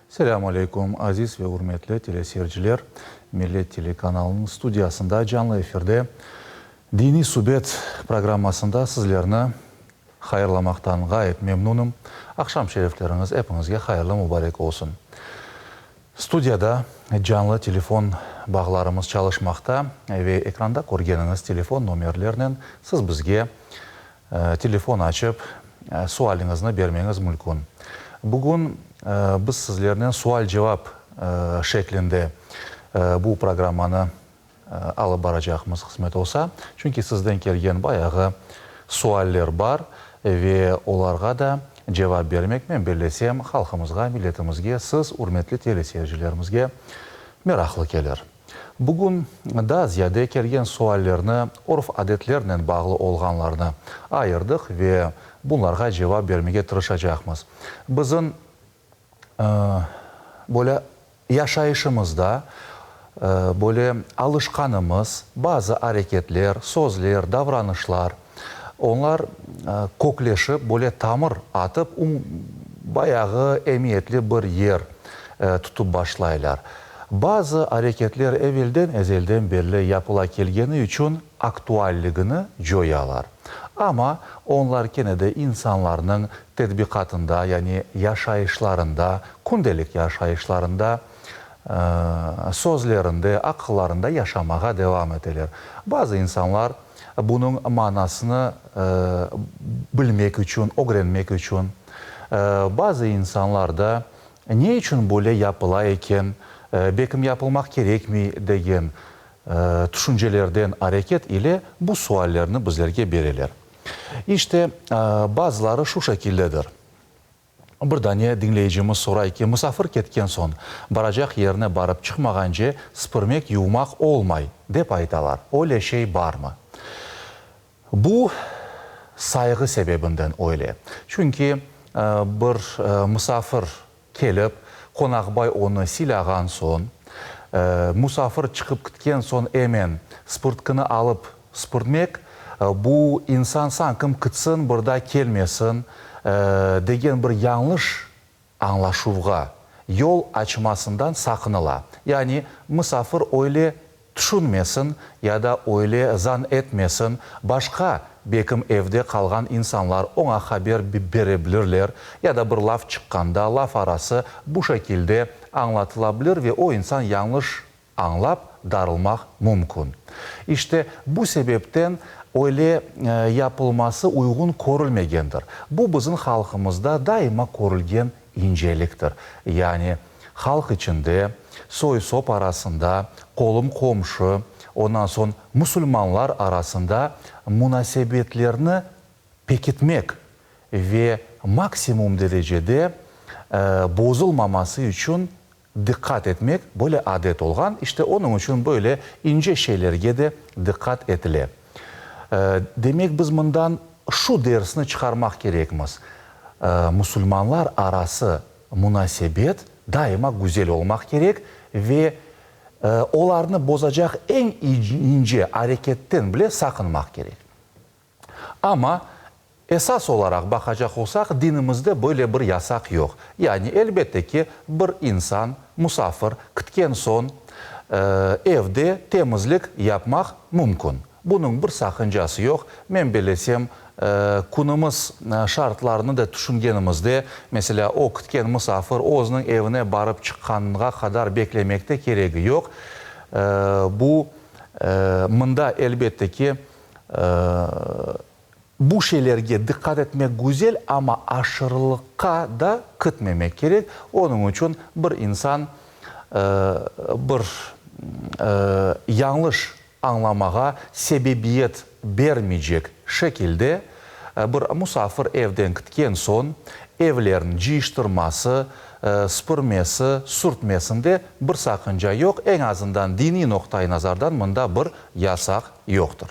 Selâmu aleykum, aziz ve ürmetli teleseyirciler! Millet telekanalınıñ studiyasında canlı efirde Diniy subet programmasında sizlerni hayırlamaqtan ğayet memnunım. Aqşam şerifleriñiz epiñizge hayırlı mubarek olsun. Studiyada canlı telefon bağlarımız çalışmaqta ve ekranda körgeniñiz telefon nomerlernen siz bizge telefon açıp, sualiñizni bermeñiz mülkün. Bugün biz sizlernen sual-cevap şeklinde bu programmanı alıp baracaqmız, qısmet olsa. Çünki sizden kelgen bayağı sualler bar ve olarğa da cevap bermek, men bellesem, halqımızğa, milletimizge, siz, ürmetli teleseyircilerimizge meraqlı kelir. Bugün daa ziyade kelgen suallerni örf-adetlernen bağlı olğanlarnı ayırdıq ve bunlarğa cevap bermege tırışacaqmız. Bizim böyle yaşayışımızda böyle alışqanımız bazı areketler, sözler, davranışlar, onlar kökleşip, böyle tamır atıp, bayağı emiyetli bir yer tutıp başlaylar. Bazı areketler evelden-ezelden berli yapıla kelgeni içün aktualligini coyalar. Amma onlar kene de insanlarnıñ tedbiqatında, yani yaşayışlarında, kündelik yaşayışlarında, sözlerinde, aqıllarında yaşamağa devam eteler. Bazı insanlar bunıñ manasını bilmek içün, ögrenmek içün, bazı insanlar da ne içün böyle yapıla eken, belkim yapılmaq kerekmey degen tüşüncelerden areket ile bu suallerni bizlerge bereler. İşte, bazıları şu şekildedir. Bir dane diñleyicimiz soray ki, musafir ketken soñ, baracaq yerine barıp çıqmağance sipirmek, yuvmaq olmay, dep aytalar. Öyle şey barmı? Bu sayğı sebebinden öyle. Çünki bir musafir kelip, qonaqbay onı silâğan soñ, musafir çıqıp kitken soñ emen spırtkını alıp spırtmek, bu insan sankim kitsin, bir daa kelmesin, degen bir yañlış añlaşuvğa yol açmasından saqınıla. Yani musafir öyle tüşünmesin ya da öyle zan etmesin, başqa bekim evde qalğan insanlar oña haber berebilirler ya da bir laf çıqqanda laf arası bu şekilde añlatılabilir ve o insan yañlış añlap darılmaq mümkün. İşte, bu sebepten öyle yapılması uyğun körülmegendir. Bu bizim halqımızda daima körülgen inceliktir. Yani, halq içinde, soy-sop arasında, qolum-qomşu, ondan soñ musulmanlar arasında munasebetlerni pekitmek ve maksimum derecede bozulmaması içün diqqat etmek böyle adet olğan, işte onıñ içün böyle ince şeylerge de diqqat etile. Demek, biz mından şu dersni çıqarmaq kerekmiz, musulmanlar arası munasebet daima güzel olmaq kerek ve olarnı bozacaq eñ ince areketten bile saqınmaq kerek. Amma esas olaraq baqacaq olsaq, dinimizde böyle bir yasaq yoq. Yani, elbette ki, bir insan, musafir, kitken soñ, evde temizlik yapmaq mümkün. Bunıñ bir saqıncası yoq. Men bellesem, künümiz şartlarını da tüşüngenimizde, meselâ, o kitken musafir özüniñ evine barıp çıqqanğa qadar beklemekte keregi yoq. Bu, mında, elbette ki, Bu şeylerge diqqat etmek güzel, amma aşırılıqqa da kitmemek kerek. Onıñ içün bir insan bir yañlış añlamağa sebebiyet bermeycek şekilde bir musafir evden kitken soñ evlerini cıyıştırması, süpürmesi, sürtmesinde bir saqınca yoq, eñ azından diniy noqtai nazardan mında bir yasaq yoqtır.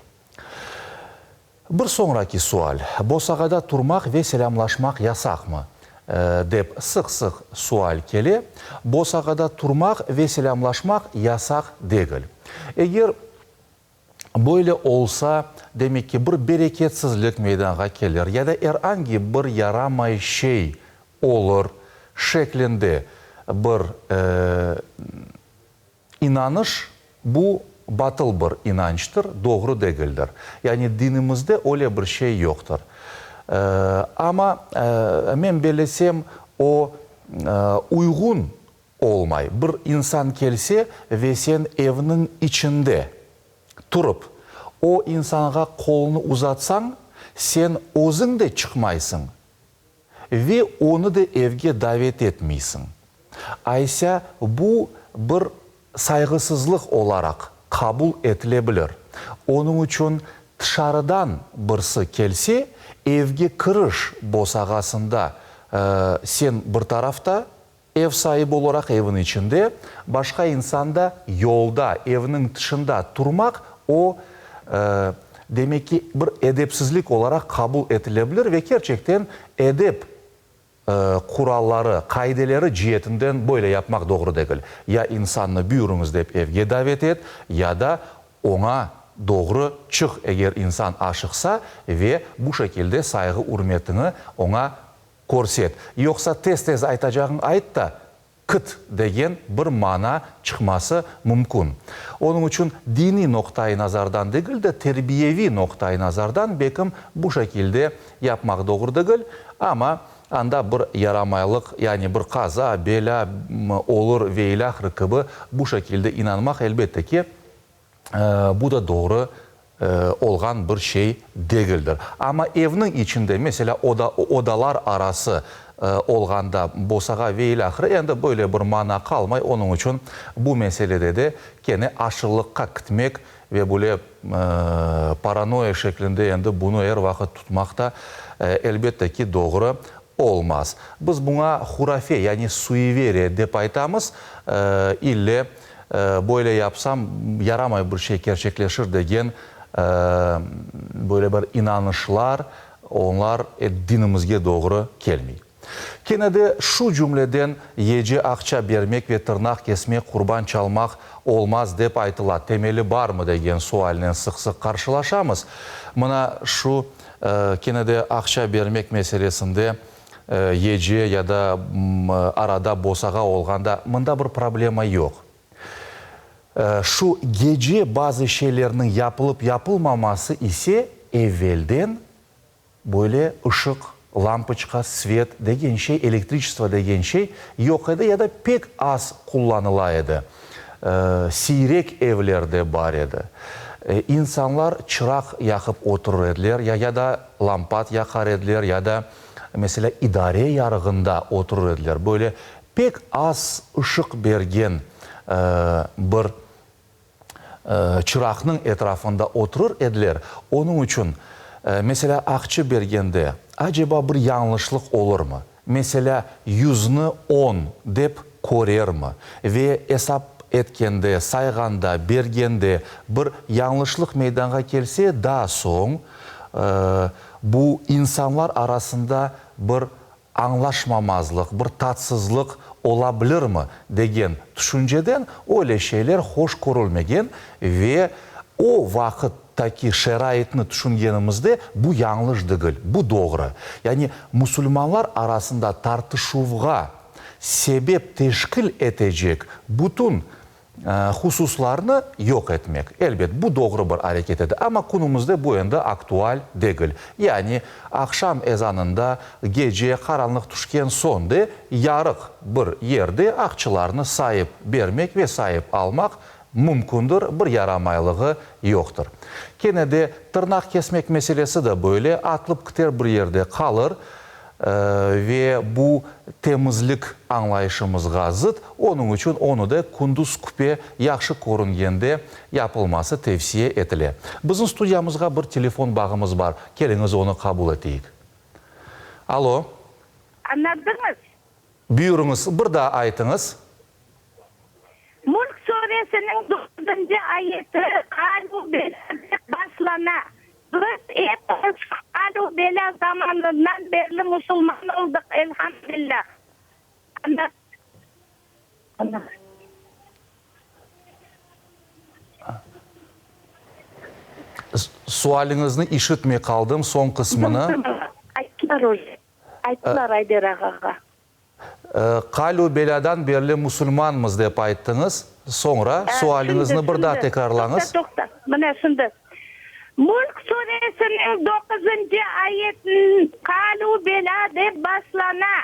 Bir soñraki sual, bosağada turmaq ve selâmlaşmaq yasaqmı? dep sıq-sıq sual kele. Bosağada turmaq ve selâmlaşmaq yasaq degil. Eger böyle olsa, demek ki, bir bereketsizlik meydanğa kelir ya da er angi bir yaramay şey olur şeklinde. bir inanış, bu batıl bir inançtır, doğru degildir. Yani dinimizde öyle bir şey yoqtır. Amma men bellesem, o uyğun olmay. Bir insan kelse ve sen evniñ içinde turıp, o insanğa qolunı uzatsañ, sen özüñ de çıqmaysıñ ve onı da evge davet etmeysiñ. Aysa bu bir sayğısızlıq olaraq qabul etile bilir. Onıñ içün tışarıdan birsi kelse, evge kiriş bosağasında sen bir tarafta, Ev saibi olaraq evin içinde, başqa insan da yolda, evniñ tışında turmaq, o, demek ki, bir edepsizlik olaraq qabul etile bilir ve kerçekten edep quralları, qaideleri cietinden böyle yapmaq doğru degil. Ya insannı buyurıñız dep evge davet et, ya da oña doğru çıq, eger insan aşıqsa ve bu şekilde sayğı-ürmetiñi oña Körset. Yoqsa tez-tez aytacağıñ ayt da, kıt degen bir mana çıqması mümkün. Onıñ içün diniy noqtai nazardan degil de, terbiyeviy noqtai nazardan bekim bu şekilde yapmaq doğru degil, amma anda bir yaramaylıq, yani bir qaza, belâ olur ve ilâhre kibi bu şekilde inanmaq elbette ki, Bu da doğru olğan bir şey degildir. Amma evniñ içinde, meselâ, oda, odalar arası olğanda, bosağa ve ilâhre, endi böyle bir mana qalmay, onıñ içün bu meselede de kene aşırılıqqa kitmek ve böyle paranoya şeklinde endi bunı er vaqıt tutmaq da, elbette ki, doğru olmaz. Biz buña hurafe, yani sueveriye dep aytamız, ille Böyle yapsam, yaramay bir şey kerçekleşir degen böyle bir inanışlar, onlar dinimizge doğru kelmey. Kene de şu cümleden yece aqça bermek ve tırnaq kesmek, qurban çalmaq olmaz dep aytıla, temeli barmı degen sualnen sıq-sıq qarşılaşamız. Mına şu kene de aqça bermek meselesinde Yece ya da arada bosağa olğanda mında bir problema yoq. Şu gece bazı şeylerniñ yapılıp yapılmaması ise evelden böyle ışıq, lampoçka, svet degen şey, elektriçestvo degen şey yoq edi ya da pek az qullanıla edi. Siyrek evlerde bar edi. İnsanlar çıraq yaqıp oturır ediler ya ya da lampat yaqar ediler ya da, meselâ, idare yarığında oturır ediler. Böyle pek az ışıq bergen bir çıraqnıñ etrafında oturır ediler. Onıñ içün, meselâ, aqçı bergende, aceba bir yañlışlıq olurmı? Meselâ, yüzni on dep körermi? Ve esap etkende, sayğanda, bergende bir yañlışlıq meydanğa kelse, daa soñ bu insanlar arasında bir añlaşmamazlıq, bir tatsızlıq ola bilirmi degen tüşünceden öyle şeyler hoş körülmegen ve o vaqıttaki şaraitni tüşüngenimizde bu yañlış degil, bu doğru. Yani musulmanlar arasında tartışuvğa sebep teşkil etecek bütün hususlarnı yoq etmek. Elbet, bu doğru bir areket edi, amma künümizde bu endi aktual degil. Yani aqşam ezanında, gece qaranlıq tüşken soñ de yarıq bir yerde aqçılarnı sayıp bermek ve sayıp almaq mümkündir, bir yaramaylığı yoqtır. Kene de tırnaq kesmek meselesi de böyle, atlıp kiter bir yerde qalır. Ve bu temizlik añlayışımızğa zıt, onıñ içün onı da kündüz küpe yahşı körüngende yapılması tevsiye etile. Bizim studiyamızğa bir telefon bağımız bar, keliñiz onı qabul eteyik. Alo. Añladıñız? Buyurıñız, bir daa aytıñız. Mulk suresiniñ doquzıncı ayeti Qalü belâ dep başlana. Biz epimiz Qalü belâ zamanından berli musulman oldıq, elhamdülilâh. Sualiñizni işitmey qaldım, soñ qısmını. Ayttılar, ayttılar Ayder ağağa. Qalü belâdan berli musulmanmız dep ayttıñız. Soñra sualiñizni bir daa tekrarlañız. Toqta, toqta. Mına şimdi. Mülk suresiniñ doquzıncı ayeti Qalü belâ dep başlana.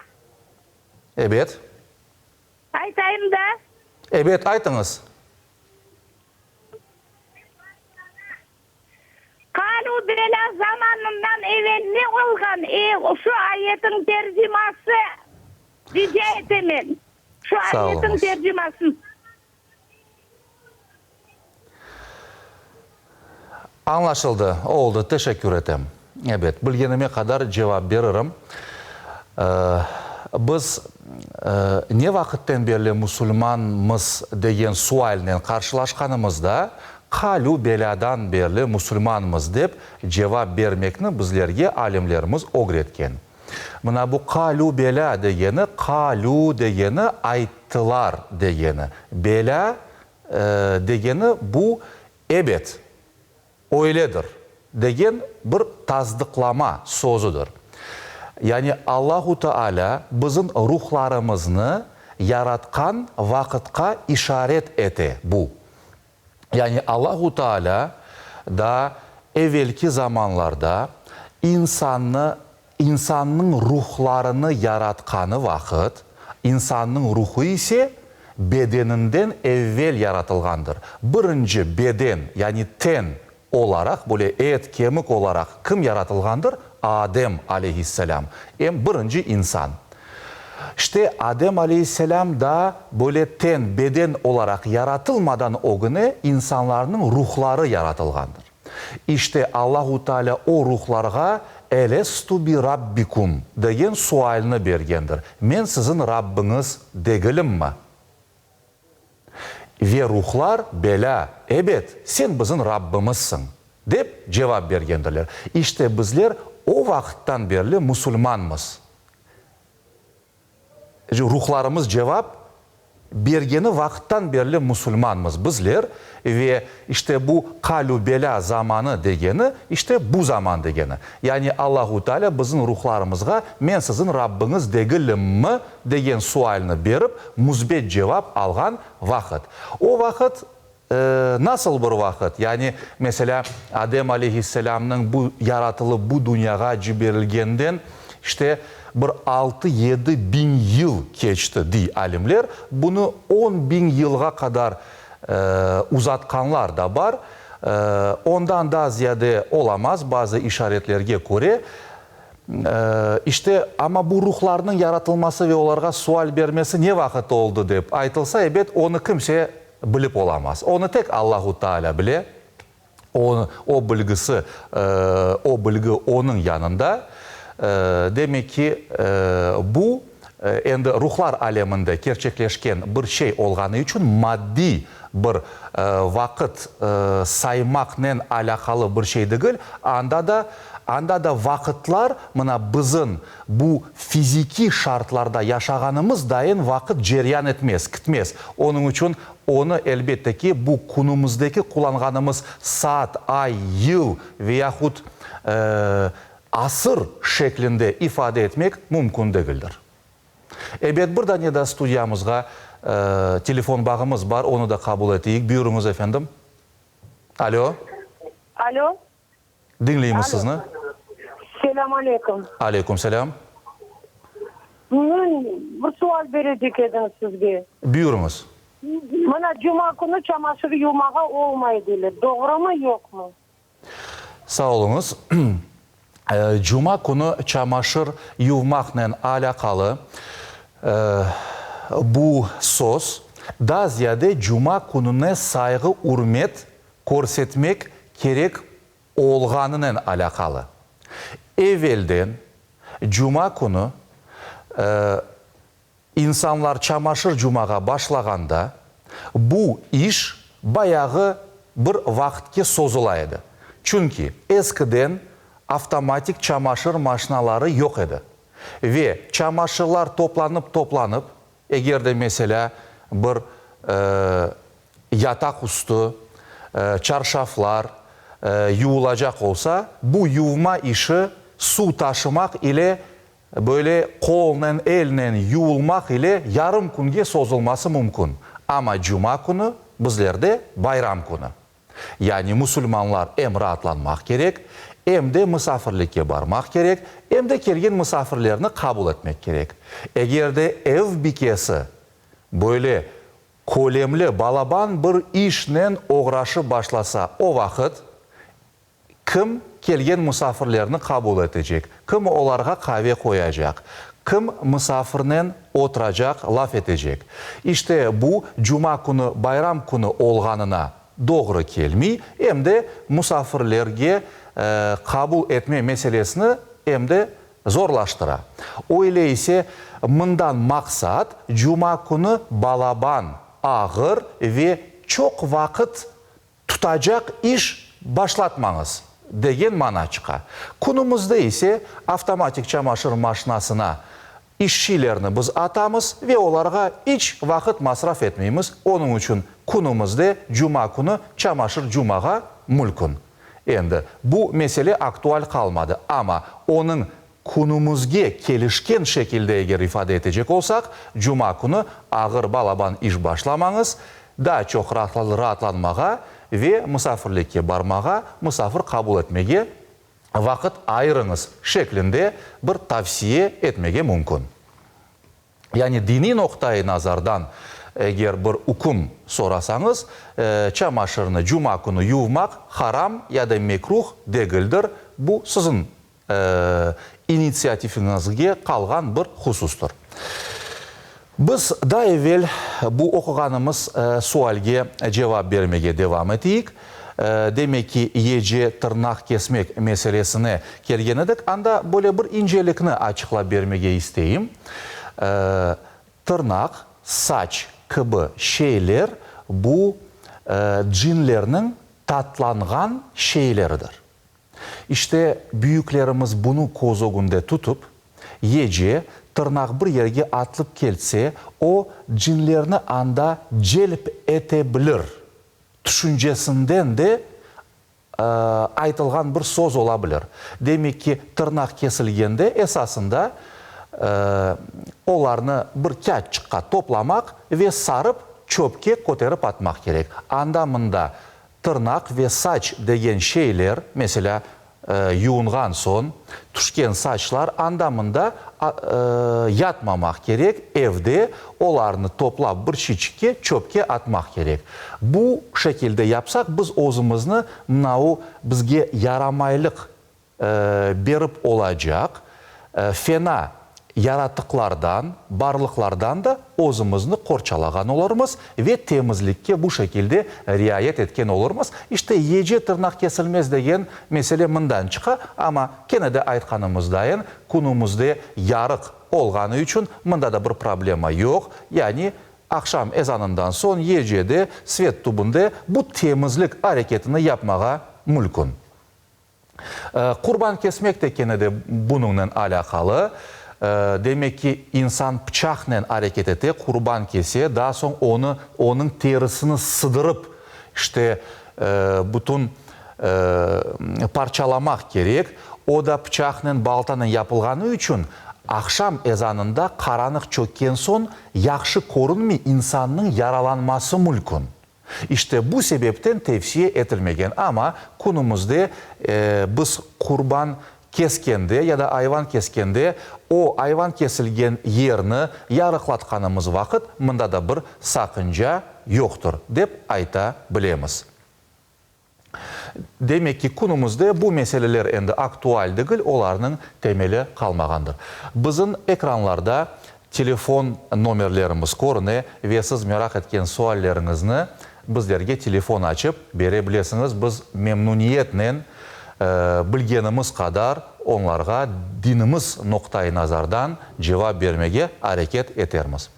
Ebet. Aytayım da? Ebet, aytıñız. Qalü belâ zamanından evel ne olğan? E, şu ayetiñ terciması rica etemen. Şu Sağ ayetiñ oluñız. tercimasın. Añlaşıldı, oldı, teşekkür etem. Ebet, bilgenime qadar cevap beririm. Biz ne vaqıtten berli musulmanmız degen sualnen qarşılaşqanımızda, qalü belâdan berli musulmanmız dep cevap bermekni bizlerge alimlerimiz ögretken. Mına bu qalü belâ degeni, qalü degeni ayttılar degeni, belâ degeni bu ebet, öyledir degen bir tasdıqlama sözüdir. Yani Allahu Teala bizim ruhlarımıznı yaratqan vaqıtqa işaret ete bu. Yani Allahu Teala daa evelki zamanlarda insannı, insannıñ ruhlarını yaratqanı vaqıt, insannıñ ruhu ise bedeninden evvel yaratılğandır. Birinci beden, yani ten olaraq, böyle et, kemik olaraq kim yaratılğandır? Adem aleyhisselâm, em birinci insan. İşte, Adem aleyhisselâm daa böyle ten, beden olaraq yaratılmadan ögüne insanlarnıñ ruhları yaratılğandır. İşte, Allahu Teala o ruhlarğa Elestu bi Rabbikum? degen sualni bergendir, Men siziñ Rabbiñiz degilimmi? Ve ruhlar, Belâ, ebet, sen bizim Rabbimizsiñ, dep cevap bergendirler. İşte bizler o vaqıttan berli musulmanmız. Ruhlarımız cevap bergeni vaqıttan berli musulmanmız bizler ve işte bu qalü belâ zamanı degeni, işte bu zaman degeni. Yani Allahu Teala bizim ruhlarımızğa men siziñ Rabbiñiz degilimmi degen sualni berip, müsbet cevap alğan vaqıt. O vaqıt nasıl bir vaqıt? Yani, meselâ, Adem aleyhisselâmnıñ bu yaratılıp bu dünyağa ciberilgenden, işte, bir altı-yedi biñ yıl keçti, dey alimler. Bunı on biñ yılğa qadar uzatqanlar da bar. Ondan daa ziyade olamaz, bazı işaretlerge köre. İşte, amma bu ruhlarnıñ yaratılması ve olarğa sual bermesi ne vaqıt oldı dep aytılsa, ebet, onı kimse bilip olamaz. Onı tek Allahu Taalâ bile. O, o bilgisi, o bilgi Onıñ yanında. Demek ki, bu, endi ruhlar aleminde kerçekleşken bir şey olğanı içün maddiy bir vaqıt saymaqnen alâqalı bir şey degil, anda da, anda da vaqıtlar mına bizim bu fizikiy şartlarda yaşağanımız dayın vaqıt ceryan etmez, kitmez. Onıñ içün onı, elbette ki, bu künümizdeki qullanğanımız saat, ay, yıl ve yahut asır şeklinde ifade etmek mümkün degildir. Ebet, bir dane da studiyamızğa telefon bağımız bar, onı da qabul eteyik. Buyurıñız, efendim. Alo. Alo. Diñleymiz sizni. Selâm aleyküm. Aleyküm selâm. Men bir sual berecek edim sizge. Buyurıñız. Mına cuma künü çamaşır yuvmağa olmay deyler, doğrumı, yoqmı? Sağ oluñız. Cuma künü çamaşır yuvmaqnen alâqalı bu söz, daa ziyade cuma kününe sayğı-ürmet körsetmek kerek olğanınen alâqalı. Evelden cuma künü İnsanlar çamaşır cumağa başlağanda, bu iş bayağı bir vaqıtke sozula edi. Çünki eskiden avtomatik çamaşır maşinaları yoq edi. Ve çamaşırlar toplanıp-toplanıp, eger de meselâ bir yataq üstü, çarşaflar yuvulacaq olsa, bu yuvma işi suv taşımaq ile. Böyle qolnen, elnen yuvulmaq ile yarım künge sozulması mümkün. Amma cuma künü bizlerde bayram künü. Yani musulmanlar em raatlanmaq kerek, em de musafirlikke barmaq kerek, em de kelgen musafirlerni qabul etmek kerek. Eger de ev bikesi böyle kölemli, balaban bir işnen oğraşıp başlasa, o vaqıt Kim kelgen musafirlerni qabul etecek, kim olarğa qave qoyacaq, kim musafirnen oturacaq, laf etecek? İşte, bu, cuma künü bayram künü olğanına doğru kelmey, em de musafirlerge qabul etme meselesini em de zorlaştıra. Öyle ise, mından maqsat, cuma künü balaban, ağır ve çoq vaqıt tutacaq iş başlatmañız, degen mana çıqa. Künümizde ise avtomatik çamaşır maşinasına işçilerni biz atamız ve olarğa iç vaqıt masraf etmeymiz, onıñ içün künümizde cuma künü çamaşır cumağa mülkün. Endi bu mesele aktual qalmadı, amma onıñ Künümizge kelişken şekilde eger ifade etecek olsaq, cuma künü ağır balaban iş başlamañız, daa çoq raatlanmağa ve musafirlikke barmağa, musafir qabul etmege vaqıt ayırıñız şeklinde bir tavsiye etmege mümkün. Yani diniy noqtai nazardan eger bir üküm sorasañız, çamaşırnı cuma künü yuvmaq haram ya da mekruh degildir, bu siziñ initsiatifiñizge qalğan bir husustır. Biz daa evel bu oquğanımız sualge cevap bermege devam eteyik. Demek ki, yece tırnaq kesmek meselesine kelgen edik. Anda böyle bir incelikni açıqlap bermege isteyim. Tırnaq, saç kibi şeyler bu cinlerniñ tatlanğan şeyleridir. İşte, büyüklerimiz bunı köz ögünde tutıp, yece, tırnaq bir yerge atlıp kelse, o, cinlerni anda celp ete bilir tüşüncesinden de aytılğan bir söz ola bilir. Demek ki, tırnaq kesilgende, esasında, olarnı bir kâtçıqqa toplamaq ve sarıp çöpke köterip atmaq kerek. Anda-mında Tırnaq ve saç degen şeyler, meselâ, yuvunğan soñ tüşken saçlar anda-mında yatmamaq kerek, evde olarnı toplap bir çiçikke, çöpke atmaq kerek. Bu şekilde yapsaq, biz özümizni mınau bizge yaramaylıq berip olacaq fena yaratıqlardan, barlıqlardan da özümizni qorçalağan olurmız ve temizlikke bu şekilde riayet etken olurmız. İşte, yece tırnaq kesilmez degen mesele mından çıqa, amma kene de aytqanımızdayın, künümizde yarıq olğanı içün mında da bir problema yoq, yani aqşam ezanından soñ yecede, svet tübünde bu temizlik areketini yapmağa mülkün. Qurban kesmek de kene de bunıñnen alâqalı. Demek ki, insan pıçaqnen areket ete, qurban kese, daa soñ onı, onıñ terisini sıdırıp, işte, bütün parçalamaq kerek. O da pıçaqnen, baltanen yapılğanı içün, aqşam ezanında qaranıq çökken soñ yahşı körünmey, insannıñ yaralanması mülkün. İşte bu sebepten tevsiye etilmegen, amma künümizde biz qurban keskende ya da ayvan keskende o ayvan kesilgen yerni yarıqlatqanımız vaqıt mında da bir saqınca yoqtır, dep ayta bilemiz. Demek ki, künümizde bu meseleler endi aktual degil, olarnıñ temeli qalmağandır. Bizim ekranlarda telefon nomerlerimiz körüne ve siz meraq etken sualleriñizni bizlerge telefon açıp bere bilesiñiz. Biz memnüniyetnen bilgenimiz qadar onlarğa dinimiz noqtai nazardan cevap bermege areket etermiz.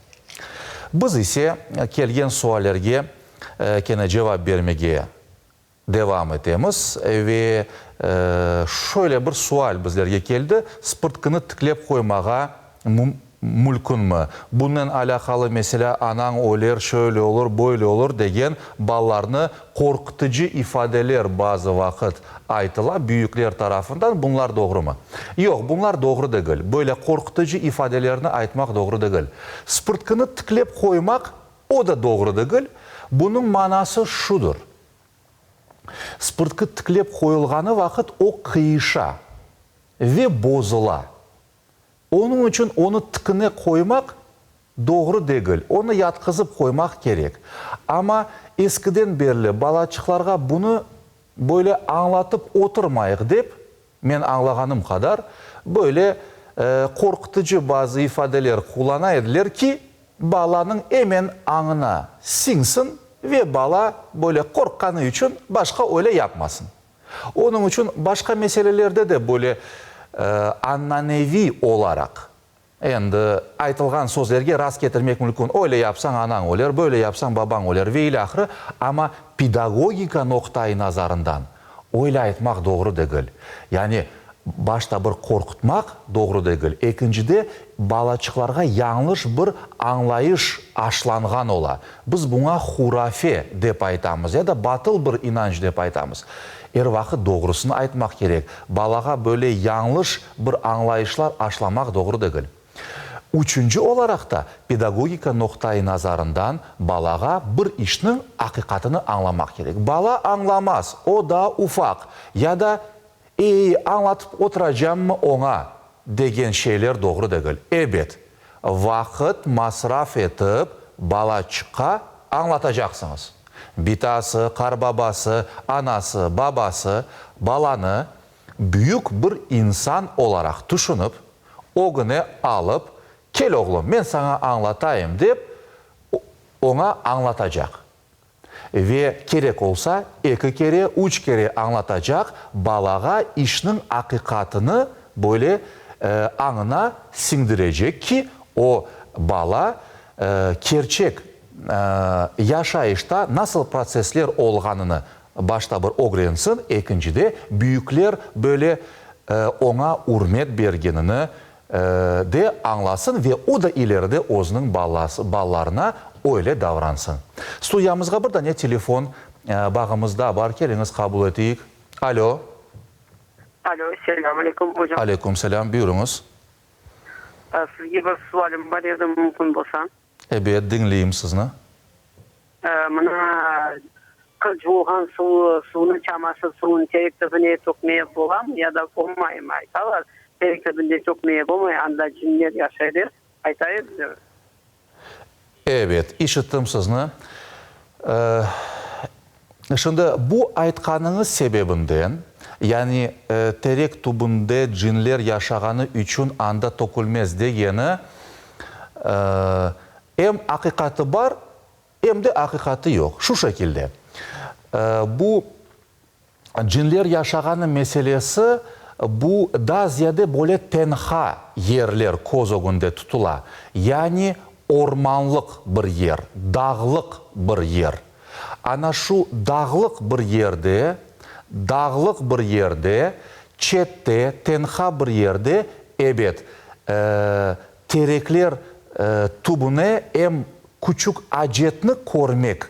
Biz ise kelgen suallerge kene cevap bermege devam etemiz ve şöyle bir sual bizlerge keldi, spırtkını tiklep qoymağa. Mülkünmi? Bunnen alâqalı, meselâ, anañ öler, şöyle olur, böyle olur degen balalarnı qorqutıcı ifadeler bazı vaqıt aytıla büyükler tarafından. Bunlar doğrumı? Yoq, bunlar doğru degil. Böyle qorqutıcı ifadelerni aytmaq doğru degil. Spırtkını tiklep qoymaq, o da doğru degil. Bunıñ manası şudur, spırtkı tiklep qoyulğanı vaqıt o qıyışa ve bozula. Onıñ içün onı tikine qoymaq doğru degil, onı yatqızıp qoymaq kerek. Amma eskiden berli balaçıqlarğa bunı böyle añlatıp oturmayıq dep, men añlağanım qadar, böyle qorqutıcı bazı ifadeler qullana ediler ki, balanıñ emen añına siñsin ve bala böyle qorqqanı içün başqa öyle yapmasın. Onıñ içün başqa meselelerde de böyle ananeviy olaraq, endi aytılğan sözlerge rast ketirmek mülkün, öyle yapsañ anañ öler, böyle yapsañ babañ öler ve ilâhre, amma pedagogika noqtai nazarından öyle aytmaq doğru degil. Yani başta bir qorqutmaq doğru degil, ekincide balaçıqlarğa yañlış bir añlayış aşlanğan ola. Biz buña hurafe dep aytamız ya da batıl bir inanç dep aytamız. Er vaqıt doğrusını aytmaq kerek, balağa böyle yañlış bir añlayışlar aşlamaq doğru degil. Üçünci olaraq da, pedagogika noqtai nazarından balağa bir işniñ aqiqatını añlamaq kerek. Bala añlamaz, o daa ufaq ya da Ey, añlatıp oturacammı oña, degen şeyler doğru degil. Ebet, vaqıt masraf etip, balaçıqqa añlatacaqsıñız. Bitası, qarbabası, anası, babası balanı büyük bir insan olaraq tüşünip, ögüne alıp, kel oğlum, men saña añlatayım dep, oña añlatacaq. Ve kerek olsa, eki kere, üç kere añlatacaq, balağa işniñ aqiqatını böyle añına siñdirecek ki, o bala kerçek yaşayışta nasıl protsessler olğanını başta bir ögrensin, ekincide, büyükler böyle oña ürmet bergenini de añlasın ve o da ileride özüniñ balalarına öyle davransın. Studiyamızğa bir dane telefon bağımız da bar, keliñiz qabul eteyik. Alo. Alo, selâm aleyküm, ocam. Aleyküm selâm, buyurıñız. Sizge bir sualim bar edi, mümkün bolsa. Ebet, diñleyim sizni. Mına, qız cuvulğan suvu, suvnı, çamaşır suvunı terek tübüne tökmeye bolamı ya da olmaymı? Aytalar, terek tübünde tökmeye bolmay, anda cinler yaşay dep ayta ediler. Ebet, işittim sizni. Şimdi bu aytqanıñız sebebinden, yani terek tübünde cinler yaşağanı içün anda tökülmez degeni, em aqiqatı bar, em de aqiqatı yoq. Şu şekilde, bu cinler yaşağanı meselesi, bu daa ziyade böyle tenha yerler köz ögünde tutula, yani ormanlıq bir yer, dağlıq bir yer. Ana şu dağlıq bir yerde, dağlıq bir yerde, çette, tenha bir yerde, ebet, terekler tübüne em küçük acetni körmek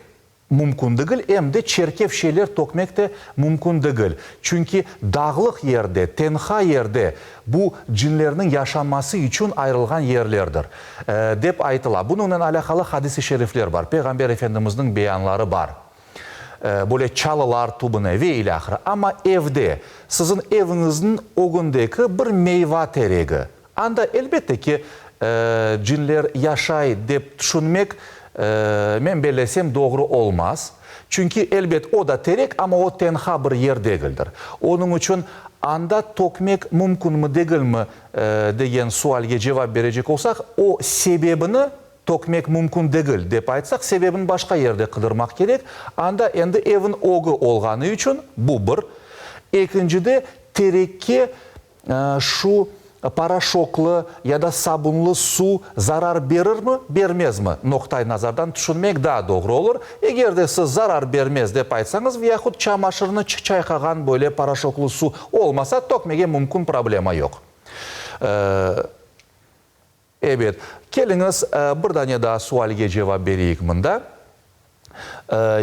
mümkün degil, em de çerkef şeyler tökmek de mümkün degil. Çünki dağlıq yerde, tenha yerde, bu cinlerniñ yaşaması içün ayırılğan yerlerdir, dep aytıla. Bunıñnen alâqalı hadis-i şerifler bar, Peyğamber Efendimizniñ beyanları bar. Böyle çalılar tübüne ve ilâhre. Amma evde, siziñ eviñizniñ ögündeki bir meyva teregi, anda, elbette ki, cinler yaşay dep tüşünmek, men bellesem, doğru olmaz. Çünki, elbet, o da terek, amma o tenha bir yer degildir. Onıñ içün anda tökmek mümkünmi, degilmi degen sualge cevap berecek olsaq, o sebebini tökmek mümkün degil, dep aytsaq, sebebini başqa yerde qıdırmaq kerek. Anda endi evin ögü olğanı içün, bu bir. Ekincide, terekke Şu poroşoklı ya da sabunlı suv zarar berirmi, bermezmi noqtai nazardan tüşünmek daa doğru olur. Eger de siz zarar bermez dep aytsañız ve yahut çamaşırnı çayqağan böyle poroşoklı suv olmasa, tökmege mümkün, problema yoq. Ebet. Keliñiz, bir dane daa sualge cevap bereyik mında.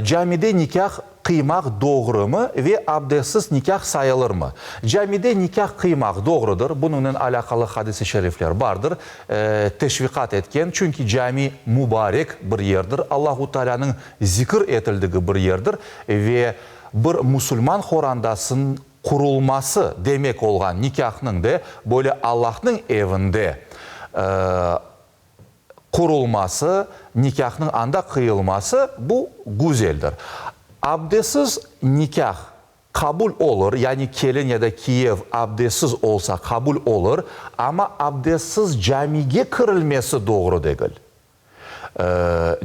Camide nikâh qıymaq doğrumı ve abdestsiz nikâh sayılırmı? Camide nikâh qıymaq doğrudır, bunıñnen alâqalı hadis-i şerifler bardır, teşviqat etken, çünki cami mubarek bir yerdir, Allahu Taalânıñ zikir etildigi bir yerdir ve bir musulman qorandasınıñ qurulması demek olğan nikâhnıñ de böyle Allahnıñ evinde qurulması, nikâhnıñ anda qıyılması, bu güzeldir. Abdessiz nikâh qabul olur, yani kelin ya da kiyev abdessiz olsa qabul olur, amma abdessiz camige kirilmesi doğru degil.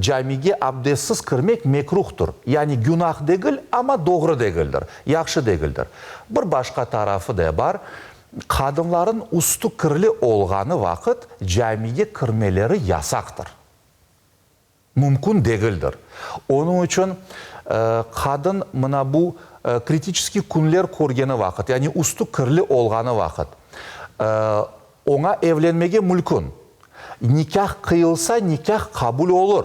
Camige abdessiz kirmek mekruhtır, yani günah degil, amma doğru degildir, yahşı degildir. Bir başqa tarafı da bar, Qadınların üstü kirli olğanı vaqıt camige kirmeleri yasaqtır. Mümkün degildir. Onıñ içün qadın mına bu kritiçeskiy künler körgeni vaqıt, yani üstü kirli olğanı vaqıt, oña evlenmege mülkün. Nikâh qıyılsa, nikâh qabul olur.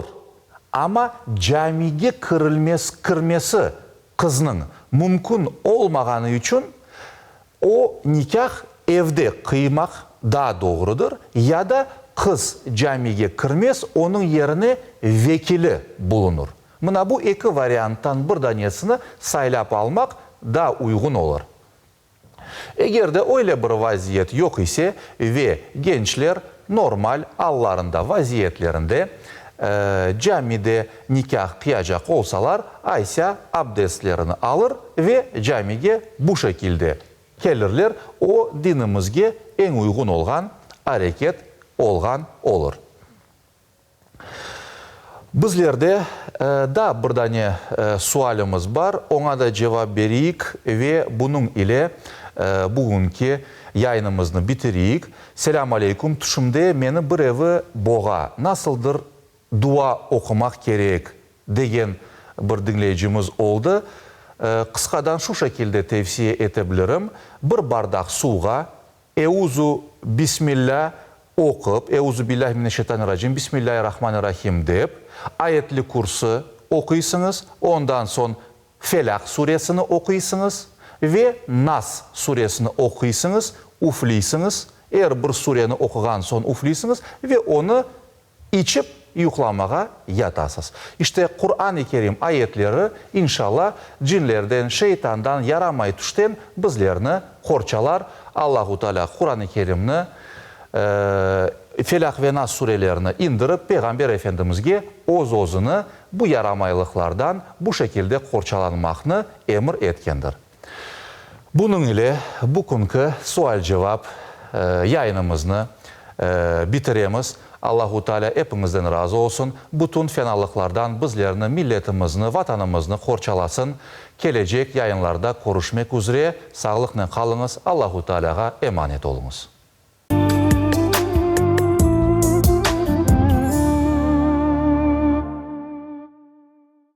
Amma camige kirilmesi, kirmesi qıznıñ mümkün olmağanı içün, O nikâh evde qıymaq daa doğrudır, ya da qız camige kirmez, onıñ yerine vekili bulunır. Mına bu eki varianttan bir danesini saylap almaq daa uyğun olur. Eger de öyle bir vaziyet yoq ise ve gençler normal allarında, vaziyetlerinde camide nikâh qıyacaq olsalar, aysa abdestlerini alır ve camige bu şekilde kelirler, o, dinimizge eñ uyğun olğan areket olğan olur. Bizlerde daa bir dane sualimiz bar, oña da cevap bereyik ve bunıñ ile bugünki yayınımıznı bitireyik. Selâm aleyküm, tüşümde meni birevi boğa, nasıldır dua oqumaq kerek, degen bir diñleyicimiz oldı. Qısqadan şu şekilde tevsiye ete bilirim, bir bardaq suvğa Euzu bismillâ oqup, Euzu billâhi mineşşeytanirracim, Bismillâirrahmanirrahim dep, Ayetli Kürsü oquysıñız, ondan soñ Felâq suresini oquysıñız ve Nas suresini oquysıñız, üfleysiñiz, er bir sureni oquğan soñ üfleysiñiz ve onı İçip, yuqlamağa yatasız. İşte, Quran-ı Kerim ayetleri, inşalla, cinlerden, şeytandan, yaramay tüşten bizlerni qorçalar. Allahu Teala Quran-ı Kerimni, Felâq ve Nas surelerini indirip, Peyğamber Efendimizge öz-özüni bu yaramaylıqlardan bu şekilde qorçalanmaqnı emir etkendir. Bunıñ ile bu künki sual-cevap yayınımıznı bitiremiz. Allahu Teala epiñizden razı olsun, bütün fenalıqlardan bizlerni, milletimizni, Vatanımıznı qorçalasın. Kelecek yayınlarda körüşmek üzre, sağlıqnen qalıñız, Allahu Tealağa emanet oluñız.